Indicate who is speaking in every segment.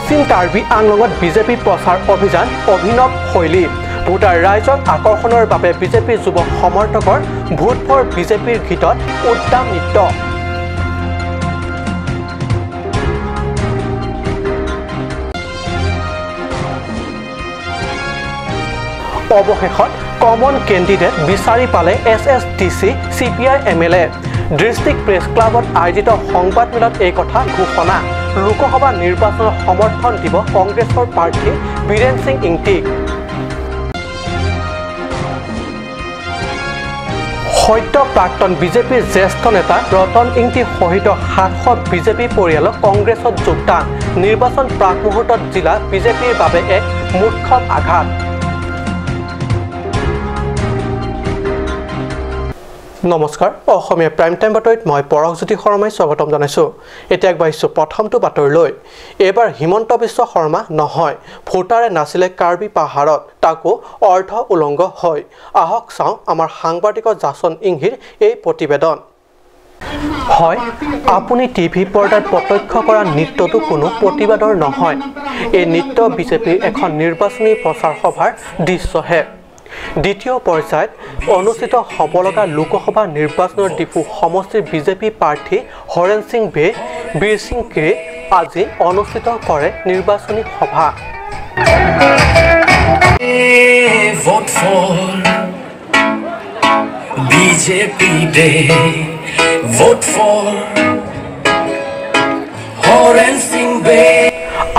Speaker 1: পশ্চিম Karbi আংলঙত BJP প্ৰচাৰ অভিযান অভিনৱ শৈলী। ভোটাৰ ৰাইজক আকৰ্ষণৰ বাবে বিজেপি যুৱ সমৰ্থকৰ ভোট ফৰ বিজেপিৰ গীতত উদ্দাম নৃত্য। অৱশেষত কমন কেণ্ডিডেট বিচাৰি পালে S S D C C P I M L A. District press ক্লাবত আয়োজিত সংবাদমেলত এই কথা ঘোষণা। লোকসভা নিৰ্বাচনৰ সমৰ্থন দিব কংগ্ৰেছৰ প্ৰাৰ্থী বীৰেন সিং ইংটিক। সদ্য প্ৰাক্তন বিজেপিৰ জ্যেষ্ঠ নেতা ৰতন ইংটি সহিত 700 বিজেপি পৰিয়ালক কংগ্ৰেছত যোগদান। নিৰ্বাচন প্ৰাক মুহূৰ্তত জিলা বিজেপিৰ বাবে এক মুখ্য আঘাত। নমস্কাৰ, অসমীয়া প্ৰাইম টাইম বাতৰিত মই পৰশজ্যোতি শৰ্মাই স্বাগতম জনাইছোঁ। এতিয়া আগবাঢ়িছোঁ প্ৰথমটো বাতৰিলৈ। এইবাৰ হিমন্ত বিশ্ব শৰ্মা নহয়, ভোটাৰে নাছিলে কাৰ্বি পাহাৰত, তাকো অৰ্ধ উলংগ হৈ। আহক চাওঁ আমাৰ সাংবাদিকৰ জাচন ইংহিৰ এই প্ৰতিবেদন। হয়, আপুনি টিভি পৰ্দাত প্ৰত্যক্ষ কৰা নৃত্যটো কোনো প্ৰতিবাদৰ নহয়। এই নৃত্য বিজেপিৰ এখন নিৰ্বাচনী প্ৰচাৰ সভাৰ দৃশ্যহে। দ্বিতীয় পৰ্যায়ত অনুষ্ঠিত হ'ব লগা লোকসভা নিৰ্বাচনৰ ডিফু সমষ্টিৰ বিজেপি প্ৰাৰ্থী হৰেণ সিং বে বীৰ সিং কিৰে আজি অনুষ্ঠিত কৰে নিৰ্বাচনী সভা।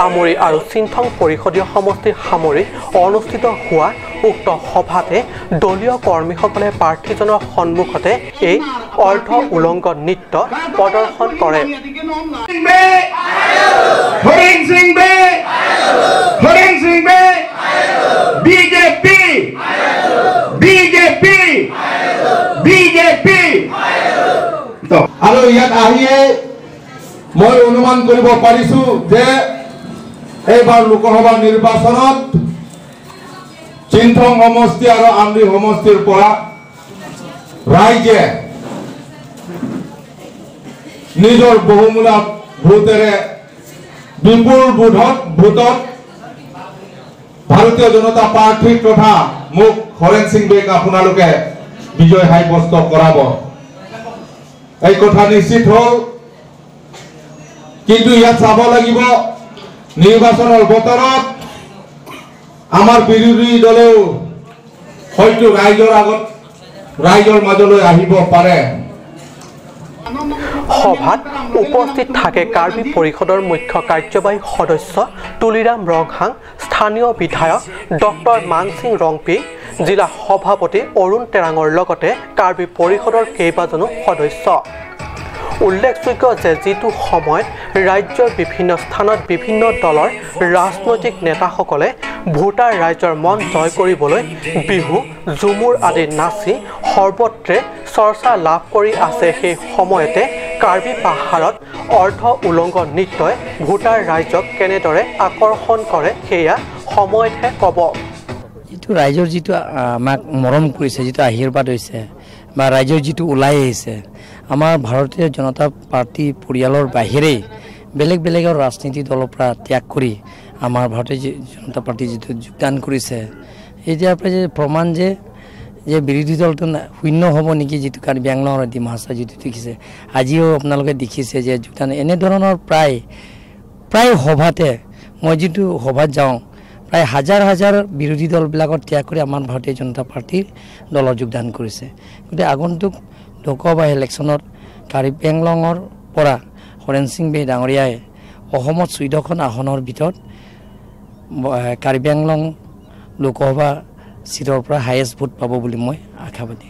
Speaker 1: আমৰি আৰু চিন্থং পৰিষদীয় সমষ্টিৰ সামৰি অনুষ্ঠিত হোৱা উক্ত সভাতে দলীয় কৰ্মীসকলে প্ৰাৰ্থীজনৰ সন্মুখতে এই অৰ্ধ উলংগ নৃত্য প্ৰদৰ্শন কৰে।
Speaker 2: আৰু ইয়াত আহিয়ে মই অনুমান কৰিব পাৰিছো যে এইবাৰ লোকসভা নিৰ্বাচনত চিন্থং সমষ্টি আৰু আমৰি সমষ্টিৰ পৰা ৰাইজে নিজৰ বহুমূলীয়া ভোটেৰে বিপুল ভোটত ভাৰতীয় জনতা পাৰ্টীৰ তথা মোক হৰেণ সিং বেক আপোনালোকে বিজয় সাব্যস্ত কৰাব, এই কথা নিশ্চিত হ'ল। কিন্তু ইয়াত চাব লাগিব, নিৰ্বাচনৰ বতৰত আমাৰ বিৰোধী দলেও হয়তো ৰাইজৰ আগত ৰাইজৰ মাজলৈ আহিব পাৰে।
Speaker 1: সভাত উপস্থিত থাকে কাৰ্বি পৰিষদৰ মুখ্য কাৰ্যবাহী সদস্য তুলিৰাম ৰংহাং, স্থানীয় বিধায়ক ডক্টৰ মানসিং ৰংপি, জিলা সভাপতি অৰুণ তেৰাঙৰ লগতে কাৰ্বি পৰিষদৰ কেইবাজনো সদস্য। উল্লেখযোগ্য যে যিটো সময়ত ৰাজ্যৰ বিভিন্ন স্থানত বিভিন্ন দলৰ ৰাজনৈতিক নেতাসকলে ভোটাৰ ৰাইজৰ মন জয় কৰিবলৈ বিহু, ঝুমুৰ আদি নাচি সৰ্বত্ৰে চৰ্চা লাভ কৰি আছে, সেই সময়তে কাৰ্বি পাহাৰত অৰ্ধ উলংগ নৃত্যই ভোটাৰ ৰাইজক কেনেদৰে আকৰ্ষণ কৰে সেয়া সময়তহে ক'ব।
Speaker 3: যিটো ৰাইজৰ যিটো আমাক মৰম কৰিছে, যিটো আশীৰ্বাদ হৈছে বা ৰাইজৰ যিটো ওলাই আহিছে, আমাৰ ভাৰতীয় জনতা পাৰ্টী পৰিয়ালৰ বাহিৰে বেলেগ বেলেগৰ ৰাজনীতি দলৰ পৰা ত্যাগ কৰি আমাৰ ভাৰতীয় জনতা পাৰ্টী যিটো যোগদান কৰিছে, এতিয়াৰ পৰা যে প্ৰমাণ যে বিৰোধী দলটো শূন্য হ'ব নেকি, যিটো কাৰ্বি আংলং আৰু ডিমা হাছাও যিটো দেখিছে, আজিও আপোনালোকে দেখিছে যে যোগদান এনেধৰণৰ প্ৰায় প্ৰায় সভাতে, মই যিটো সভাত যাওঁ, প্ৰায় হাজাৰ হাজাৰ বিৰোধী দলবিলাকত ত্যাগ কৰি আমাৰ ভাৰতীয় জনতা পাৰ্টীৰ দলত যোগদান কৰিছে। গতিকে আগন্তুক লোকসভা ইলেকশ্যনত কাৰ্বি আংলঙৰ পৰা হৰেণ সিং বে ডাঙৰীয়াই অসমত 14খন আসনৰ ভিতৰত কাৰ্বি আংলং লোকসভা চিটৰ পৰা হায়েষ্ট ভোট পাব বুলি মই আশাবাদী।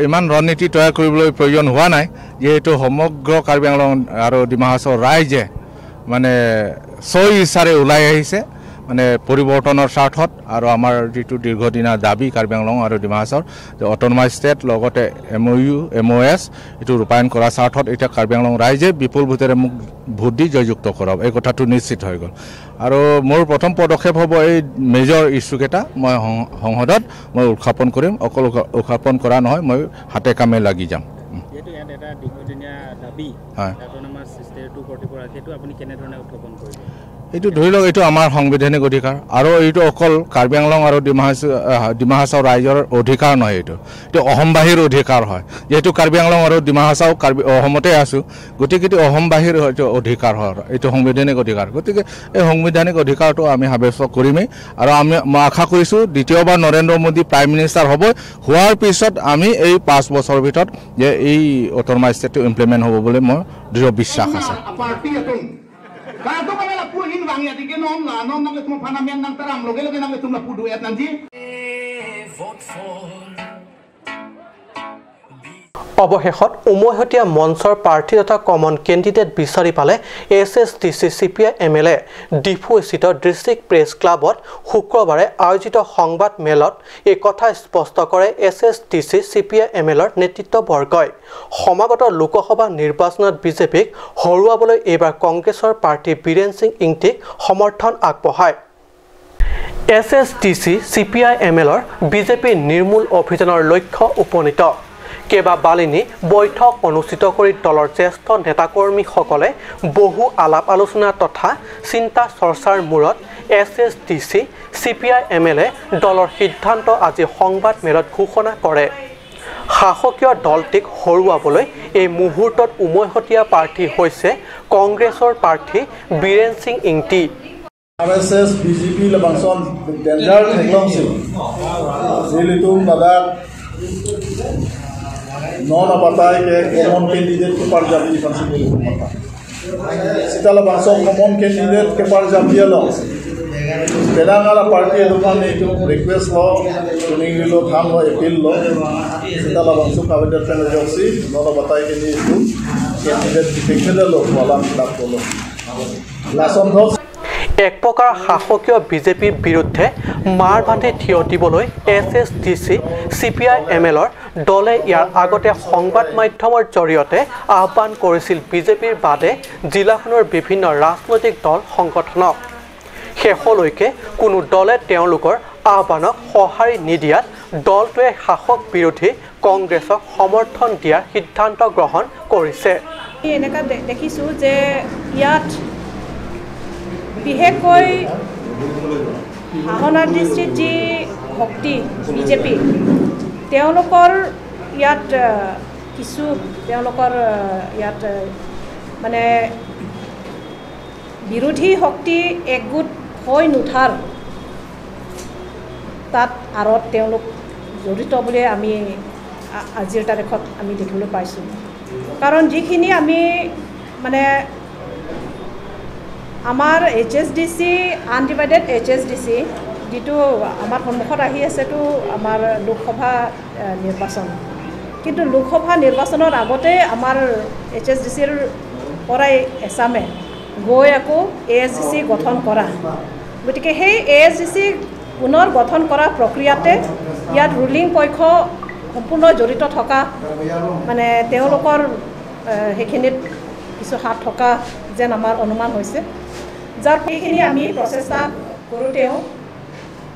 Speaker 2: ইমান ৰণনীতি তৈয়াৰ কৰিবলৈ প্ৰয়োজন হোৱা নাই, যিহেতু সমগ্ৰ কাৰ্বি আংলং আৰু ডিমা হাছাওৰ ৰাইজে মানে স্ব ইচ্ছাৰে ওলাই আহিছে, মানে পৰিৱৰ্তনৰ স্বাৰ্থত। আৰু আমাৰ যিটো দীৰ্ঘদিনীয়া দাবী কাৰ্বি আংলং আৰু ডিমা হাছাওৰ যে অট'নমাছ ষ্টেট লগতে M O U M O S এইটো ৰূপায়ণ কৰাৰ স্বাৰ্থত এতিয়া কাৰ্বি আংলং ৰাইজে বিপুল ভোটেৰে মোক ভোট দি জয়যুক্ত কৰাব, এই কথাটো নিশ্চিত হৈ গ'ল। আৰু মোৰ প্ৰথম পদক্ষেপ হ'ব এই মেজৰ ইছ্যুকেইটা মই সংসদত মই উত্থাপন কৰিম। অকল উত্থাপন কৰা নহয়, মই হাতে কামে লাগি যাম। এইটো ধৰি লওক এইটো আমাৰ সাংবিধানিক অধিকাৰ আৰু এইটো অকল কাৰ্বি আংলং আৰু ডিমা হাছাও ৰাইজৰ অধিকাৰ নহয়, এইটো অসমবাসীৰ অধিকাৰ হয়। যিহেতু কাৰ্বি আংলং আৰু ডিমা হাছাও কাৰ্বি অসমতে আছোঁ, গতিকে এইটো অসমবাসীৰ এইটো অধিকাৰ হয়, এইটো সাংবিধানিক অধিকাৰ। গতিকে এই সাংবিধানিক অধিকাৰটো আমি সাব্যস্ত কৰিমেই আৰু আমি মই আশা কৰিছোঁ দ্বিতীয়বাৰ নৰেন্দ্ৰ মোদী প্ৰাইম মিনিষ্টাৰ হ'ব, হোৱাৰ পিছত আমি এই 5 বছৰৰ ভিতৰত যে এই অট'নমাছ ষ্টেটটো ইমপ্লিমেণ্ট হ'ব বুলি মোৰ দৃঢ় বিশ্বাস আছে।
Speaker 1: অৱশেষত উমৈহতীয়া মঞ্চৰ প্ৰাৰ্থী তথা কমন কেণ্ডিডেট বিচাৰি পালে S S D C C P I M L A. ডিফুস্থিত district press ক্লাবত শুক্ৰবাৰে আয়োজিত সংবাদ মেলত এই কথা স্পষ্ট কৰে S S D C C P I M এলৰ নেতৃত্ববৰ্গই। সমাগত লোকসভা নিৰ্বাচনত বিজেপিক হৰুৱাবলৈ এইবাৰ কংগ্ৰেছৰ প্ৰাৰ্থী বীৰেন সিং ইংতিক সমৰ্থন আগবঢ়ায়। S S D C C P I M এলৰ বিজেপি নিৰ্মূল অভিযানৰ লক্ষ্য উপনীত। কেইবা বালিনী বৈঠক অনুষ্ঠিত কৰি দলৰ জ্যেষ্ঠ নেতাকৰ্মীসকলে বহু আলাপ আলোচনা তথা চিন্তা চৰ্চাৰ মূৰত S S D C C P I M এলে দলৰ সিদ্ধান্ত আজি সংবাদ মেলত ঘোষণা কৰে। শাসকীয় দলটিক হৰুৱাবলৈ এই মুহূৰ্তত উমৈহতীয়া প্ৰাৰ্থী হৈছে কংগ্ৰেছৰ প্ৰাৰ্থী Biren Singh Ingti.
Speaker 4: R S S BJP লবাংচন danger থেকলংছিল জিলিতুম দাদা non abatai ke common candidate ke par jabi pansi mata sitala bangso common candidate ke par jabi lo Telangana party edukan itu request lo tuning lo tham lo appeal lo sitala bangso kavedar tene joksi non abatai ke ni itu candidate ke lo wala lap lo lason dho
Speaker 1: এক প্ৰকাৰ শাসকীয় বিজেপিৰ বিৰুদ্ধে মাৰ বান্ধি থিয় দিবলৈ S S D C C P I M এলৰ দলে ইয়াৰ আগতে সংবাদ মাধ্যমৰ জৰিয়তে আহ্বান কৰিছিল বিজেপিৰ বাদে জিলাখনৰ বিভিন্ন ৰাজনৈতিক দল সংগঠনক। শেষলৈকে কোনো দলে তেওঁলোকৰ আহ্বানক সঁহাৰি নিদিয়াত দলটোৱে শাসক বিৰোধী কংগ্ৰেছক সমৰ্থন দিয়াৰ সিদ্ধান্ত গ্ৰহণ কৰিছে।
Speaker 5: এনেকুৱা দেখিছোঁ যে ইয়াত বিশেষকৈ শাসনাৰ দৃষ্টিত যি শক্তি বিজেপি, তেওঁলোকৰ ইয়াত কিছু তেওঁলোকৰ ইয়াত মানে বিৰোধী শক্তি একগোট হৈ নুঠাৰ তাত আঁৰত তেওঁলোক জড়িত বুলি আমি আজিৰ তাৰিখত আমি দেখিবলৈ পাইছোঁ। কাৰণ যিখিনি আমি মানে আমাৰ H S D C undivided H S D C যিটো আমাৰ সন্মুখত আহি আছেতো আমাৰ লোকসভা নিৰ্বাচন, কিন্তু লোকসভা নিৰ্বাচনৰ আগতে আমাৰ এইচ এছ ডি চিৰ পৰাই এছামে গৈ আকৌ এ এছ ডি চি গঠন কৰা, গতিকে সেই এ এছ ডি চি পুনৰ গঠন কৰা প্ৰক্ৰিয়াতে ইয়াত ৰুলিং পক্ষ সম্পূৰ্ণ জড়িত থকা মানে তেওঁলোকৰ সেইখিনিত কিছু হাত থকা যেন আমাৰ অনুমান হৈছে, যাৰ সেইখিনি আমি প্ৰচেষ্টা কৰোঁতেও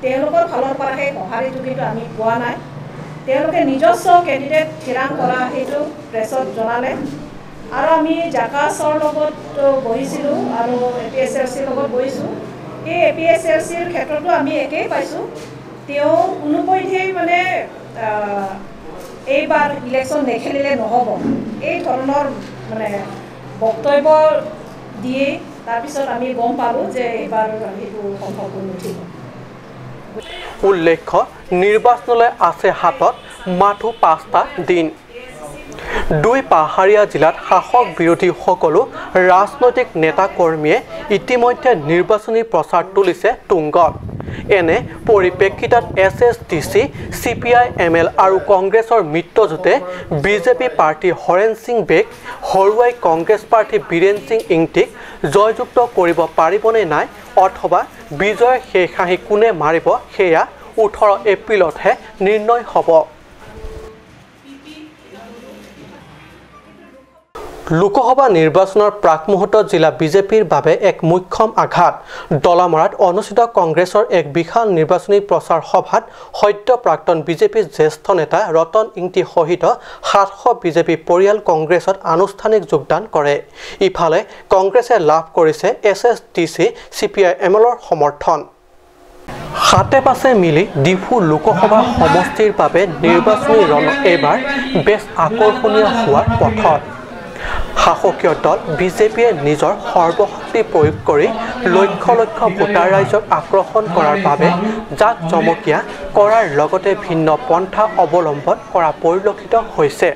Speaker 5: তেওঁলোকৰ ফালৰ পৰা সেই সঁহাৰিটো কিন্তু আমি পোৱা নাই। তেওঁলোকে নিজস্ব কেণ্ডিডেট থিৰাং কৰা সেইটো প্ৰেছত জনালে আৰু আমি জাকাছৰ লগত বহিছিলোঁ আৰু এ পি এছ এল চিৰ লগত বহিছোঁ। এই এ পি এছ এল চিৰ ক্ষেত্ৰতো আমি একেই পাইছোঁ, তেওঁ কোনোপধ্যেই মানে এইবাৰ ইলেকশ্যন নেখেলিলে নহ'ব এই ধৰণৰ মানে বক্তব্য দিয়ে। তাৰপিছত আমি গম পালোঁ যে এইবাৰ সেইটো সম্ভৱ হৈ নুঠিব।
Speaker 1: উল্লেখ্য, নিৰ্বাচনলৈ আছে হাতত মাথো 5টা দিন। দুই পাহাৰীয়া জিলাত শাসক বিৰোধী সকলো ৰাজনৈতিক নেতাকৰ্মীয়ে ইতিমধ্যে নিৰ্বাচনী প্ৰচাৰ তুলিছে তুংগত। এনে পৰিপ্ৰেক্ষিতত S S D C C P I M L আৰু কংগ্ৰেছৰ মিত্ৰজোঁটে বিজেপি প্ৰাৰ্থী হৰেণ সিং বেগ হৰুৱাই কংগ্ৰেছ প্ৰাৰ্থী বীৰেন সিং ইংতিক জয়যুক্ত কৰিব পাৰিবনে নাই অথবা বিজয়ৰ শেষ হাঁহি কোনে মাৰিব সেয়া 18 এপ্ৰিলতহে নিৰ্ণয় হ'ব। লোকসভা নিৰ্বাচনৰ প্ৰাক মুহূৰ্তত জিলা বিজেপিৰ বাবে এক মুখ্যম আঘাত। দলামৰাত অনুষ্ঠিত কংগ্ৰেছৰ এক বিশাল নিৰ্বাচনী প্ৰচাৰ সভাত সদ্য প্ৰাক্তন বিজেপিৰ জ্যেষ্ঠ নেতা ৰতন ইংতি সহিত 700 বিজেপি পৰিয়াল কংগ্ৰেছত আনুষ্ঠানিক যোগদান কৰে। ইফালে কংগ্ৰেছে লাভ কৰিছে S S T C, C P I M এলৰ সমৰ্থন। সাতে পাঁচে মিলি ডিফু লোকসভা সমষ্টিৰ বাবে নিৰ্বাচনী ৰণ এইবাৰ বেছ আকৰ্ষণীয় হোৱাৰ পথত। শাসকীয় দল বিজেপিয়ে নিজৰ সৰ্বশক্তি প্ৰয়োগ কৰি লক্ষ লক্ষ ভোটাৰ ৰাইজক আকৰ্ষণ কৰাৰ বাবে জাক জমকীয়া কৰাৰ লগতে ভিন্ন পন্থা অৱলম্বন কৰা পৰিলক্ষিত হৈছে।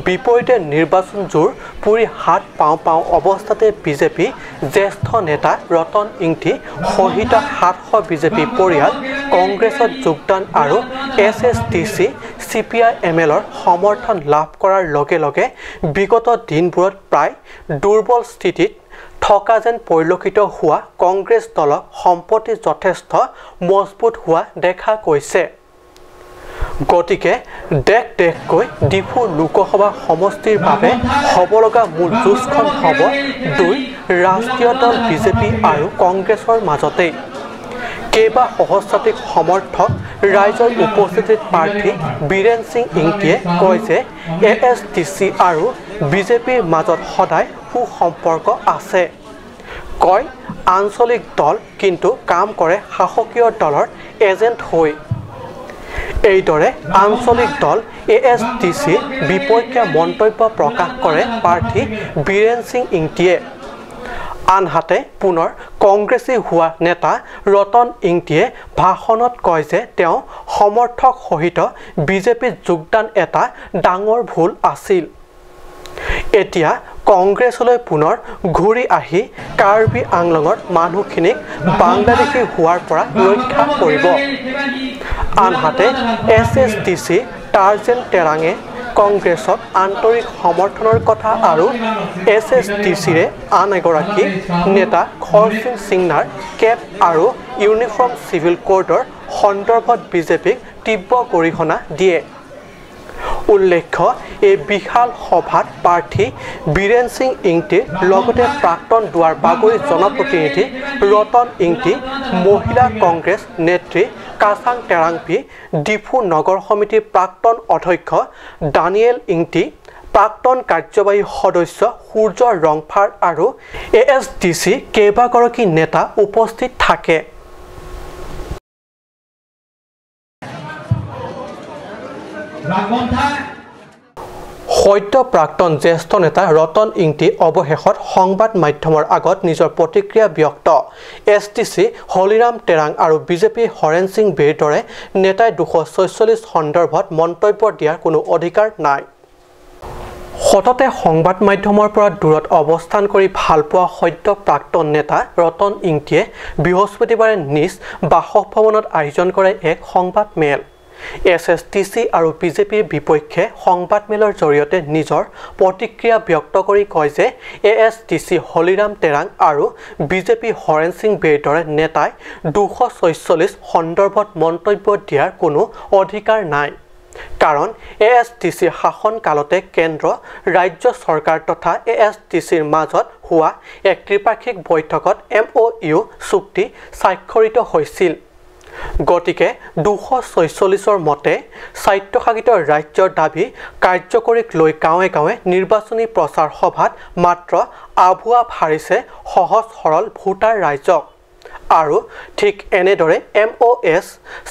Speaker 1: বিপৰীতে নিৰ্বাচন জোৰ পুৰি হাত পাওঁ পাওঁ অৱস্থাতে বিজেপি জ্যেষ্ঠ নেতা ৰতন ইংতি সহিত 700 বিজেপি পৰিয়াল কংগ্ৰেছত যোগদান আৰু S S T C, C P I M এলৰ সমৰ্থন লাভ কৰাৰ লগে লগে বিগত দিনবোৰত প্ৰায় দুৰ্বল স্থিতিত থকা যেন পৰিলক্ষিত হোৱা কংগ্ৰেছ দলক সম্প্ৰতি যথেষ্ট মজবুত হোৱা দেখা গৈছে। গতিকে দেশ দেশকৈ ডিফু লোকসভা সমষ্টিৰ বাবে হ'ব লগা মূল যুঁজখন হ'ব দুই ৰাষ্ট্ৰীয় দল বিজেপি আৰু কংগ্ৰেছৰ মাজতেই। কেইবা সহস্ৰাধিক সমৰ্থক ৰাইজৰ উপস্থিতিত প্ৰাৰ্থী বীৰেন সিং ইংতিয়ে কয় যে এ এছ টি চি আৰু বিজেপিৰ মাজত সদায় সুসম্পৰ্ক আছে। কয় আঞ্চলিক দল কিন্তু কাম কৰে শাসকীয় দলৰ এজেণ্ট হৈ। এইদৰে আঞ্চলিক দল এ এছ টি চিৰ বিপক্ষে মন্তব্য প্ৰকাশ কৰে প্ৰাৰ্থী বীৰেন সিং ইংতিয়ে। আনহাতে পুনৰ কংগ্ৰেছী হোৱা নেতা ৰতন ইংতিয়ে ভাষণত কয় যে তেওঁ সমৰ্থক সহিত বিজেপিত যোগদান এটা ডাঙৰ ভুল আছিল। এতিয়া কংগ্ৰেছলৈ পুনৰ ঘূৰি আহি কাৰ্বি আংলঙৰ মানুহখিনিক বাংলাদেশী হোৱাৰ পৰা ৰক্ষা কৰিব। আনহাতে S S T C Tarjen তেৰাঙে কংগ্ৰেছক আন্তৰিক সমৰ্থনৰ কথা আৰু এছ এছ টি চিৰে আন এগৰাকী নেতা খৰসিং সিংনাৰ কেপ আৰু ইউনিফৰ্ম চিভিল কোডৰ সন্দৰ্ভত বিজেপিক তীব্ৰ গৰিহণা দিয়ে। উল্লেখ্য এই বিশাল সভাত প্ৰাৰ্থী বীৰেন সিং ইংতিৰ লগতে প্ৰাক্তন দুৱাৰ বাগৰি জনপ্ৰতিনিধি ৰতন ইংতি, মহিলা কংগ্ৰেছ নেত্ৰী কাচাং টেৰাংপি, ডিফু নগৰ সমিতিৰ প্ৰাক্তন অধ্যক্ষ দানিয়েল ইংতি, প্ৰাক্তন কাৰ্যবাহী সদস্য সূৰ্য ৰংফাৰ আৰু এ এছ ডি চি কেইবাগৰাকী নেতা উপস্থিত থাকে। সদ্য প্ৰাক্তন জ্যেষ্ঠ নেতা ৰতন ইংতি অৱশেষত সংবাদ মাধ্যমৰ আগত নিজৰ প্ৰতিক্ৰিয়া ব্যক্ত। S T C Holiram Terang আৰু বিজেপি হৰেণ সিং বেৰ দৰে নেতাই 246 সন্দৰ্ভত মন্তব্য দিয়াৰ কোনো অধিকাৰ নাই। সততে সংবাদ মাধ্যমৰ পৰা দূৰত অৱস্থান কৰি ভালপোৱা সদ্য প্ৰাক্তন নেতা ৰতন ইংতিয়ে বৃহস্পতিবাৰে নিজ বাসভৱনত আয়োজন কৰে এক সংবাদ মেল। এছ এছ টি চি আৰু বিজেপিৰ বিপক্ষে সংবাদমেলৰ জৰিয়তে নিজৰ প্ৰতিক্ৰিয়া ব্যক্ত কৰি কয় যে A S T C Holiram Terang আৰু বিজেপি হৰেণ সিং বেৰ দৰে নেতাই 246 সন্দৰ্ভত মন্তব্য দিয়াৰ কোনো অধিকাৰ নাই। কাৰণ এ এছ টি চিৰ শাসনকালতে কেন্দ্ৰ, ৰাজ্য চৰকাৰ তথা এ এছ টি চিৰ মাজত হোৱা এক ত্ৰিপাক্ষিক বৈঠকত এম অ' ইউ চুক্তি স্বাক্ষৰিত হৈছিল। গতিকে 246 মতে স্বায়ত্তশাসিত ৰাজ্যৰ দাবী কাৰ্যকৰীক লৈ গাঁৱে গাঁৱে নিৰ্বাচনী প্ৰচাৰ সভাত মাত্ৰ আভুৱা ভাৰিছে সহজ সৰল ভোটাৰ ৰাইজক। আৰু ঠিক এনেদৰে এম অ' এছ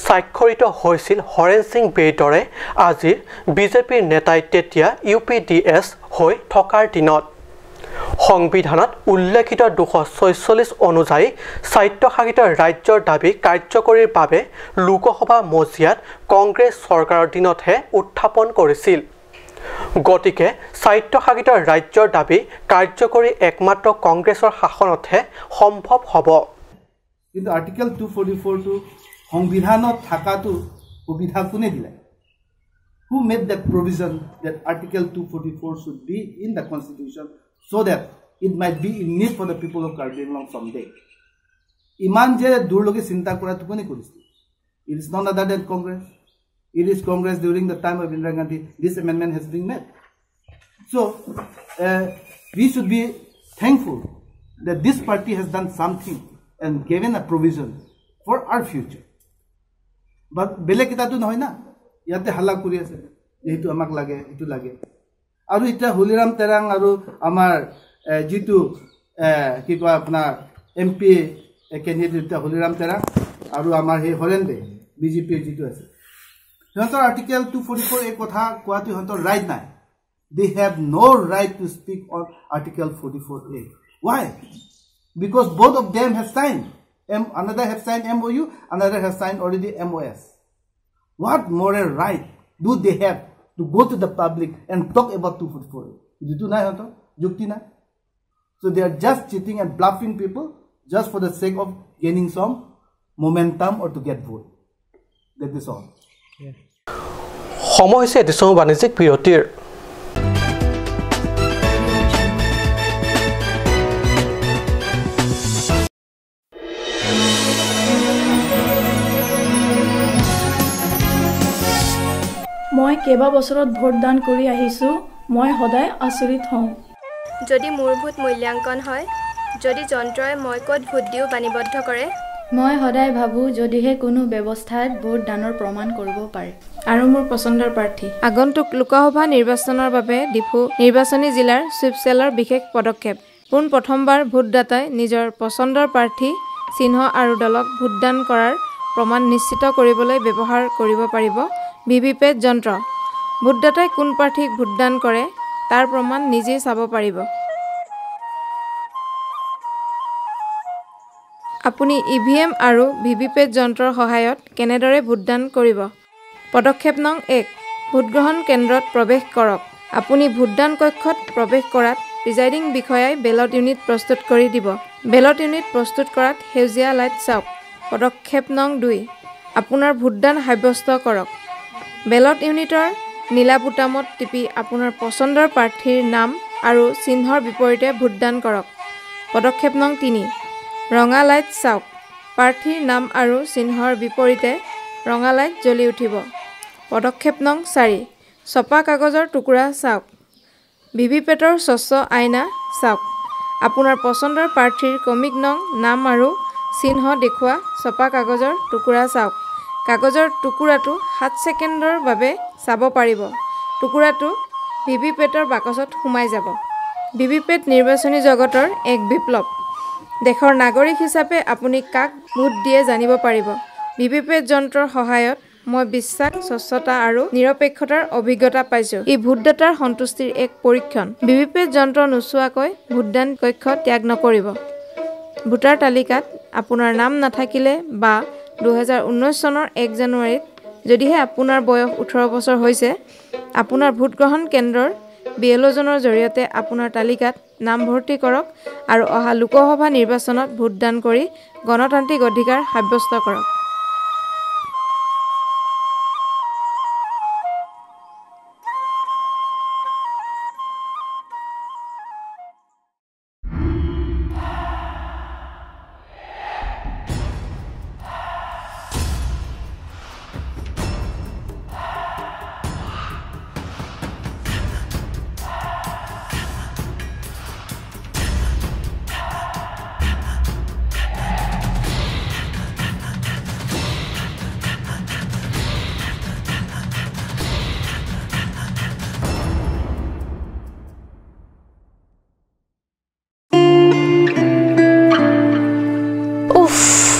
Speaker 1: স্বাক্ষৰিত হৈছিল হৰেণ সিং বেৰ দৰে আজিৰ বিজেপিৰ নেতাই তেতিয়া ইউ পি ডি এছ হৈ থকাৰ দিনত। সংবিধানত উল্লেখিত 246 অনুযায়ী স্বায়ত্তশাসিত ৰাজ্যৰ দাবী কাৰ্যকৰীৰ বাবে লোকসভা মজিয়াত কংগ্ৰেছ চৰকাৰৰ দিনতহে উত্থাপন কৰিছিল। গতিকে স্বায়ত্তশাসিত ৰাজ্যৰ দাবী কাৰ্যকৰী একমাত্ৰ কংগ্ৰেছৰ শাসনতহে সম্ভৱ হ'ব।
Speaker 6: কিন্তু আৰ্টিকেল 244টো সংবিধানত থকাটো সুবিধা কোনে দিলে? Who made that provision that Article 244 should be in the Constitution so that it might be in need for the people of Karbi Anglong someday? ইমান যে দূৰলৈকে চিন্তা কৰাটো কোনে কৰিছিল? It is none other than Congress. It is Congress during the time of Indira Gandhi. This amendment has been made. So, We should be thankful that this party has done something and given a provision for our future. But বেলেগ এটাতো নহয় না, ইয়াতে হাল্লা কৰি আছে এইটো আমাক লাগে, এইটো লাগে। আৰু এতিয়া হলিৰাম তেৰাং আৰু আমাৰ যিটো কি কয় আপোনাৰ M P candidate Holiram Terang আৰু আমাৰ সেই হৰেণ দে বিজেপিৰ যিটো আছে, সিহঁতৰ আৰ্টিকেল 244 এই কথা কোৱাটো সিহঁতৰ ৰাইট নাই। They have no right to speak on Article 44A. Why? Because both of them have signed. Another have signed MOU, another has signed already MOS. What moral right do they have to go to the public and talk about 244A? Jitu nai hoto, jukti nai. So they are just cheating and bluffing people just for the sake of gaining some momentum or to get vote. That is all.
Speaker 1: সময় হৈছে এটি বাণিজ্যিক বিৰতিৰ।
Speaker 7: মই কেইবা বছৰত ভোটদান কৰি আহিছোঁ, মই সদায় আচৰিত হওঁ।
Speaker 8: যদি মোৰ ভোট মূল্যাংকন হয়, যদি যন্ত্ৰই মই ক'ত ভোট দিওঁ বাণীবদ্ধ কৰে,
Speaker 9: মই সদায় ভাবোঁ যদিহে কোনো ব্যৱস্থাত ভোটদানৰ প্ৰমাণ কৰিব পাৰে।
Speaker 10: আৰু মোৰ পচন্দৰ প্ৰাৰ্থী। আগন্তুক লোকসভা নিৰ্বাচনৰ বাবে ডিফু নিৰ্বাচনী জিলাৰ চুইপচেলৰ বিশেষ পদক্ষেপ। পোনপ্ৰথমবাৰ ভোটদাতাই নিজৰ পচন্দৰ প্ৰাৰ্থী, চিহ্ন আৰু দলক ভোটদান কৰাৰ প্ৰমাণ নিশ্চিত কৰিবলৈ ব্যৱহাৰ কৰিব পাৰিব ভিভিপেট যন্ত্ৰ। ভোটদাতাই কোন প্ৰাৰ্থীক ভোটদান কৰে তাৰ প্ৰমাণ নিজেই চাব পাৰিব। আপুনি ইভিএম আৰু ভিভিপেট যন্ত্ৰৰ সহায়ত কেনেদৰে ভোটদান কৰিব? পদক্ষেপ নং 1, ভোটগ্ৰহণ কেন্দ্ৰত প্ৰৱেশ কৰক। আপুনি ভোটদান কক্ষত প্ৰৱেশ কৰাত প্ৰিজাইডিং বিষয়াই বেলট ইউনিট প্ৰস্তুত কৰি দিব। বেলট ইউনিট প্ৰস্তুত কৰাত সেউজীয়া লাইট চাওক। পদক্ষেপ নং 2, আপোনাৰ ভোটদান সাব্যস্ত কৰক। বেলট ইউনিটৰ নীলা বুটামত টিপি আপোনাৰ পচন্দৰ প্ৰাৰ্থীৰ নাম আৰু চিহ্নৰ বিপৰীতে ভোটদান কৰক। পদক্ষেপ নং 3, ৰঙা লাইট চাওক। প্ৰাৰ্থীৰ নাম আৰু চিহ্নৰ বিপৰীতে ৰঙা লাইট জ্বলি উঠিব। পদক্ষেপ নং 4, ছপা কাগজৰ টুকুৰা চাওক। ভিভিপেটৰ স্বচ্ছ আইনা চাওক। আপোনাৰ পচন্দৰ প্ৰাৰ্থীৰ ক্ৰমিক নং, নাম আৰু চিহ্ন দেখুওৱা ছপা কাগজৰ টুকুৰা চাওক। কাগজৰ টুকুৰাটো 7 ছেকেণ্ডৰ বাবে চাব পাৰিব। টুকুৰাটো ভিভিপেটৰ বাকচত সোমাই যাব। ভিভিপেট নিৰ্বাচনী জগতৰ এক বিপ্লৱ। দেশৰ নাগৰিক হিচাপে আপুনি কাক ভোট দিয়ে জানিব পাৰিব। ভিভিপেট যন্ত্ৰৰ সহায়ত মই বিশ্বাস, স্বচ্ছতা আৰু নিৰপেক্ষতাৰ অভিজ্ঞতা পাইছোঁ। ই ভোটদাতাৰ সন্তুষ্টিৰ এক পৰীক্ষণ। ভিভিপেট যন্ত্ৰ নোচোৱাকৈ ভোটদান কক্ষ ত্যাগ নকৰিব। ভোটাৰ তালিকাত আপোনাৰ নাম নাথাকিলে বা 2019 চনৰ 1 জানুৱাৰীত যদিহে আপোনাৰ বয়স 18 বছৰ হৈছে, আপোনাৰ ভোটগ্ৰহণ কেন্দ্ৰৰ বি এল অ'জনৰ জৰিয়তে আপোনাৰ তালিকাত নামভৰ্তি কৰক আৰু অহা লোকসভা নিৰ্বাচনত ভোটদান কৰি গণতান্ত্ৰিক অধিকাৰ সাব্যস্ত কৰক।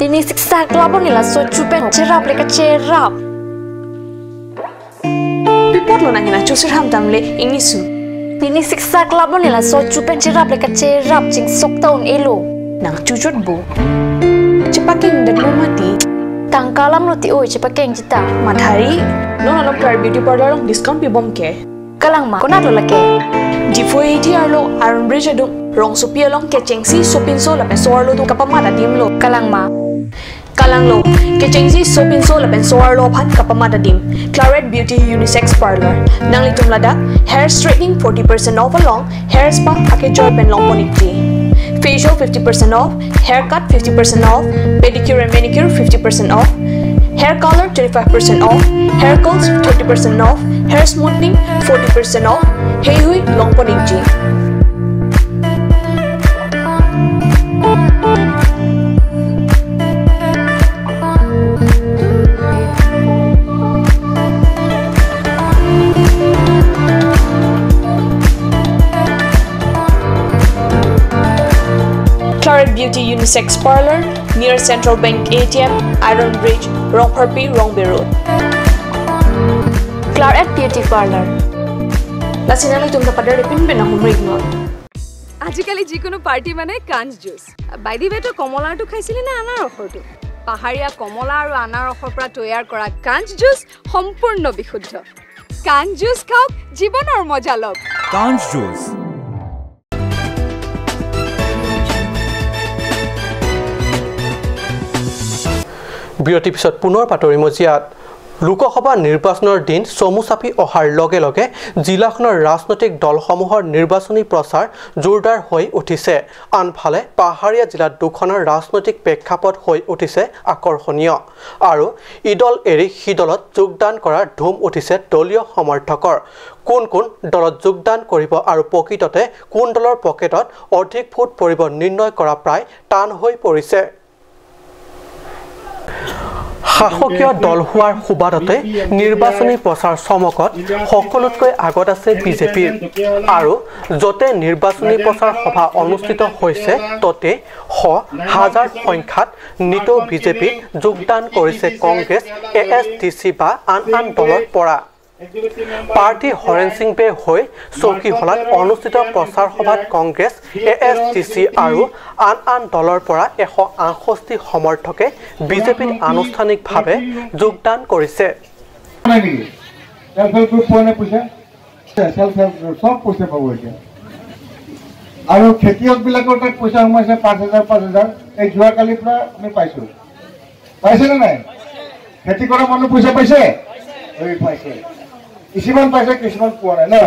Speaker 11: Ini siksa kelabon ni lah so cupen cerap leka cerap.
Speaker 12: Pipot lo nangin acu sirham tamle ini su.
Speaker 11: Ini siksa kelabon ni lah so cupen cerap leka cerap cing sok tahun elo.
Speaker 12: Nang cucut bu. Cepakeng dan lo mati.
Speaker 11: Tangkalam lo ti oi cepakeng cita.
Speaker 12: Matahari lo nalom kelar beauty parlor long discount pibom ke.
Speaker 11: Kalang ma kona lo lake.
Speaker 12: Difo ATR lo Iron Bridge adung rong supia long kechengsi sopinso la pensor lo tu kapamata dim lo.
Speaker 11: Kalang ma.
Speaker 12: Kalang lo kechengsi sopinso la pensor lo phan kapamata dim. Claret Beauty Unisex Parlor nang litum lada hair straightening 40% off along hair spa ake joy pen long ponikti. Facial 50% off, haircut 50% off, pedicure and manicure 50% off, hair color 25% off, hair curls 30% off, hair smoothing 40% off. Hey hui long ponikji. Claret Beauty Unisex Parlor near Central Bank ATM, Iron Bridge, Rongpharpi, Rongbe Road.
Speaker 8: Claret Beauty Parlor.
Speaker 12: Lasinali tumta padar pin pin humrig non.
Speaker 13: আজিকালি যিকোনো party মানে কাঞ্চ juice. By the ৱে, তই কমলাৰটো খাইছিলি নে আনাৰসৰটো? পাহাৰীয়া কমলা আৰু আনাৰসৰ পৰা তৈয়াৰ কৰা কাঞ্চ জুচ সম্পূৰ্ণ বিশুদ্ধ। কাঞ্চ জুচ খাওক, জীৱনৰ মজা লওক।
Speaker 14: কাঞ্চ জুচ।
Speaker 1: বিৰতিৰ পিছত পুনৰ বাতৰি মজিয়াত। লোকসভা নিৰ্বাচনৰ দিন চমু চাপি অহাৰ লগে লগে জিলাখনৰ ৰাজনৈতিক দলসমূহৰ নিৰ্বাচনী প্ৰচাৰ জোৰদাৰ হৈ উঠিছে। আনফালে পাহাৰীয়া জিলা দুখনৰ ৰাজনৈতিক প্ৰেক্ষাপট হৈ উঠিছে আকৰ্ষণীয় আৰু ইদল এৰি সিদলত যোগদান কৰাৰ ধুম উঠিছে দলীয় সমৰ্থকৰ। কোন কোন দলত যোগদান কৰিব আৰু প্ৰকৃততে কোন দলৰ পকেটত অধিক ভোট পৰিব নিৰ্ণয় কৰা প্ৰায় টান হৈ পৰিছে। শাসকীয় দল হোৱাৰ সুবাদতে নিৰ্বাচনী প্ৰচাৰ চমকত সকলোতকৈ আগত আছে বিজেপিৰ আৰু য'তে নিৰ্বাচনী প্ৰচাৰ সভা অনুষ্ঠিত হৈছে ততে শ হাজাৰ সংখ্যাত নিতৌ বিজেপিত যোগদান কৰিছে কংগ্ৰেছ, ASDC বা আন আন দলৰ পৰা। প্ৰাৰ্থী হৰেণ সিং বে হৈ চৌকিহলাত অনুষ্ঠিত প্ৰচাৰ সভাত কংগ্ৰেছ, ASDC আৰু আন আন দলৰ পৰা 168 সমৰ্থকে বিজেপিত আনুষ্ঠানিকভাৱে যোগদান কৰিছে।
Speaker 15: আৰু খেতিয়কবিলাকৰ তাত পইচা সোমাইছে 5000 5000, এই যোৱাকালিৰ পৰা আমি পাইছোঁ। পাইছেনে নাই? খেতি কৰা মানুহ পইচা পাইছে? পাইছে, কিছুমান পাইছে, কিছুমান পোৱা নাই না।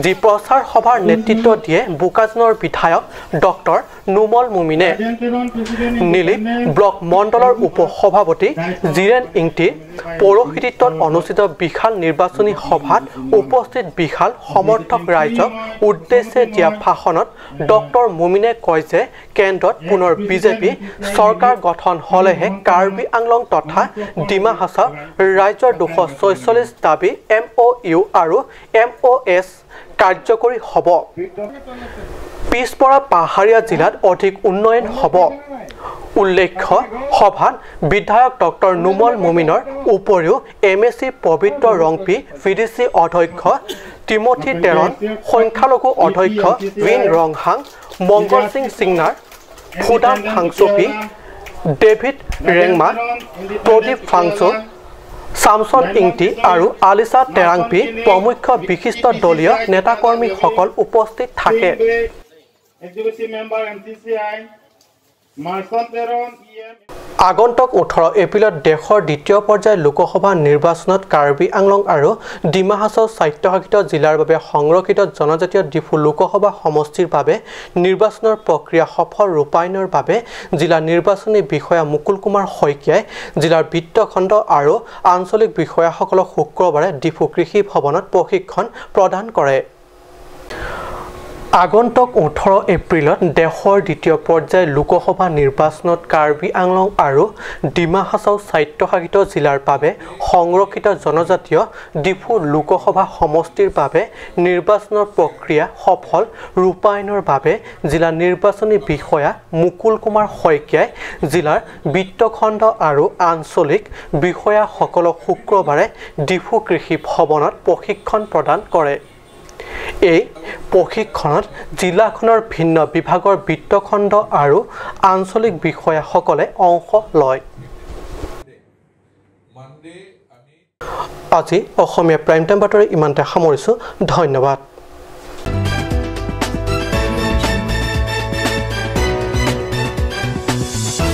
Speaker 1: যি প্ৰচাৰ সভাৰ নেতৃত্ব দিয়ে বোকাজানৰ বিধায়ক ডক্টৰ নোমল মুমিনে, নীলিম ব্লক মণ্ডলৰ উপ সভাপতি জিৰেন ইংটিৰ পৌৰোহিত্যত অনুষ্ঠিত বিশাল নিৰ্বাচনী সভাত উপস্থিত বিশাল সমৰ্থক ৰাইজক উদ্দেশ্যে দিয়া ভাষণত ডক্টৰ মুমিনে কয় যে কেন্দ্ৰত পুনৰ বিজেপি চৰকাৰ গঠন হ'লেহে কাৰ্বি আংলং তথা ডিমা হাছাও ৰাজ্যৰ 246 দাবী MOU আৰু MOS কাৰ্যকৰী হ'ব। পিছপৰা পাহাৰীয়া জিলাত অধিক উন্নয়ন হ'ব। উল্লেখ্য, সভাত বিধায়ক ডক্টৰ নোমল মুমিনৰ উপৰিও MAC পবিত্ৰ ৰংপি, VDC অধ্যক্ষ টিমথি টেৰন, সংখ্যালঘু অধ্যক্ষ উইন ৰংহাং, মংগল সিং সিংনাৰ, ফুদাম ফাংচোপি, ডেভিড ৰেংমা, প্ৰদীপ ফাংচো, চামচন ইংটি আৰু আলিছা টেৰাংপি প্ৰমুখ্য বিশিষ্ট দলীয় নেতাকৰ্মীসকল উপস্থিত থাকে। আগন্তুক 18 এপ্ৰিলত দেশৰ দ্বিতীয় পৰ্যায়ৰ লোকসভা নিৰ্বাচনত কাৰ্বি আংলং আৰু ডিমা হাছাও স্বায়ত্তশাসিত জিলাৰ বাবে সংৰক্ষিত জনজাতীয় ডিফু লোকসভা সমষ্টিৰ বাবে নিৰ্বাচনৰ প্ৰক্ৰিয়া সফল ৰূপায়ণৰ বাবে জিলা নিৰ্বাচনী বিষয়া মুকুল কুমাৰ শইকীয়াই জিলাৰ বিত্তখণ্ড আৰু আঞ্চলিক বিষয়াসকলক শুক্ৰবাৰে ডিফু কৃষি ভৱনত প্ৰশিক্ষণ প্ৰদান কৰে। আগন্তুক 18 এপ্ৰিলত দেশৰ দ্বিতীয় পৰ্যায়ৰ লোকসভা নিৰ্বাচনত কাৰ্বি আংলং আৰু ডিমা হাছাও স্বায়ত্তশাসিত জিলাৰ বাবে সংৰক্ষিত জনজাতীয় ডিফু লোকসভা সমষ্টিৰ বাবে নিৰ্বাচনৰ প্ৰক্ৰিয়া সফল ৰূপায়ণৰ বাবে জিলা নিৰ্বাচনী বিষয়া মুকুল কুমাৰ শইকীয়াই জিলাৰ বিত্তখণ্ড আৰু আঞ্চলিক বিষয়াসকলক শুক্ৰবাৰে ডিফু কৃষি ভৱনত প্ৰশিক্ষণ প্ৰদান কৰে। এই প্ৰশিক্ষণত জিলাখনৰ ভিন্ন বিভাগৰ বিত্তখণ্ড আৰু আঞ্চলিক বিষয়াসকলে অংশ লয়। আজি অসমীয়া প্ৰাইম টাইম বাতৰি ইমানতে সামৰিছোঁ। ধন্যবাদ।